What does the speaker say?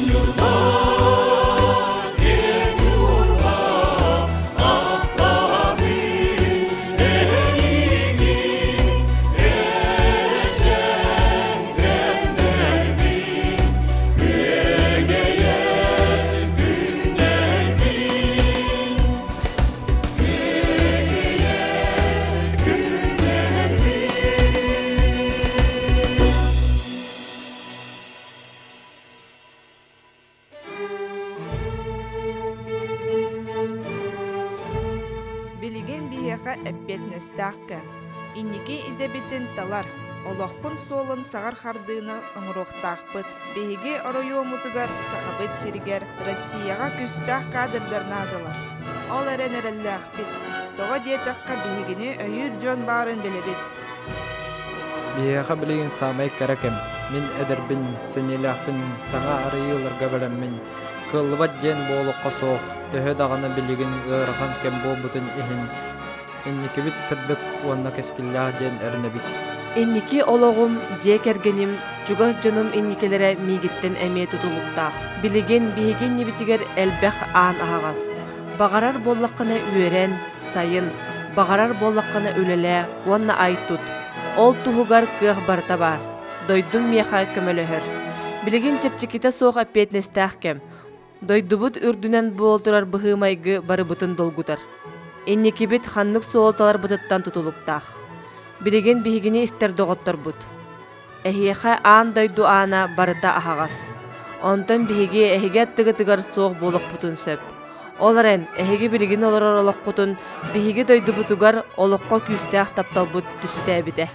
Ньурба, киэҥ Ньурба, ахтабын эйигин, эчэҥ кэмнэрбин, күөгэйэр күннэрбин. Күөгэйэр күннэрбин. Билигин биһиэхэ эппиэтинэстээх кэм. Инники идэбитин талар, олохпун суолун саҕар хардыыны оҥоруохтаахпыт. Биһиги оройуоммутугар, Сахабыт сиригэр, Россияҕа күүстээх кадрдар наадалар. Ол эрэн эрэллээхпит. Тоҕо диэтэххэ, биһигини өйүүр дьон баарын билэбит. Биһиэхэ билигин саамай кэрэ кэм. Мин эдэрбин, сэниэлээхпин, саҥа арыйыыларга бэлэммин. Кыаллыбат диэн буолуохха суох, төһө даҕаны билигин ыарахан кэм буолбутун иһин, инникибит сырдык уонна кэскиллээх диэн эрэнэбит. Инники олоҕум, дьиэ кэргэним, чугас дьонум инникилэрэ миигиттэн эмиэ тутулуктаах. Билигин биһиги иннибитигэр элбэх аан аһаҕас. Баҕарар буоллаххына үөрэн, сайын, баҕарар буоллаххына үлэлээ уонна ай-тут. Ол туһугар кыах барыта баар. Дойдум миэхэ көмөлөһөр. Билигин чэпчэкитэ суох эппиэтинэстээх кэм. Дойдубут үрдүнэн буола турар быһыы-майгы барыбытын долгутар. Инникибит ханнык суолталарбытыттан тутулуктаах. Билигин биһигини истэр доҕотторбут. Эһиэхэ аан дойду аана барыта аһаҕас. Онтон биһиги эһиги аттыгытыгар суох буолуохпутун сөп. Ол эрэн, эһиги билигин олорор олоххутун биһиги дойдубутугар олоххо күүстээх тапталбыт түстээбитэ.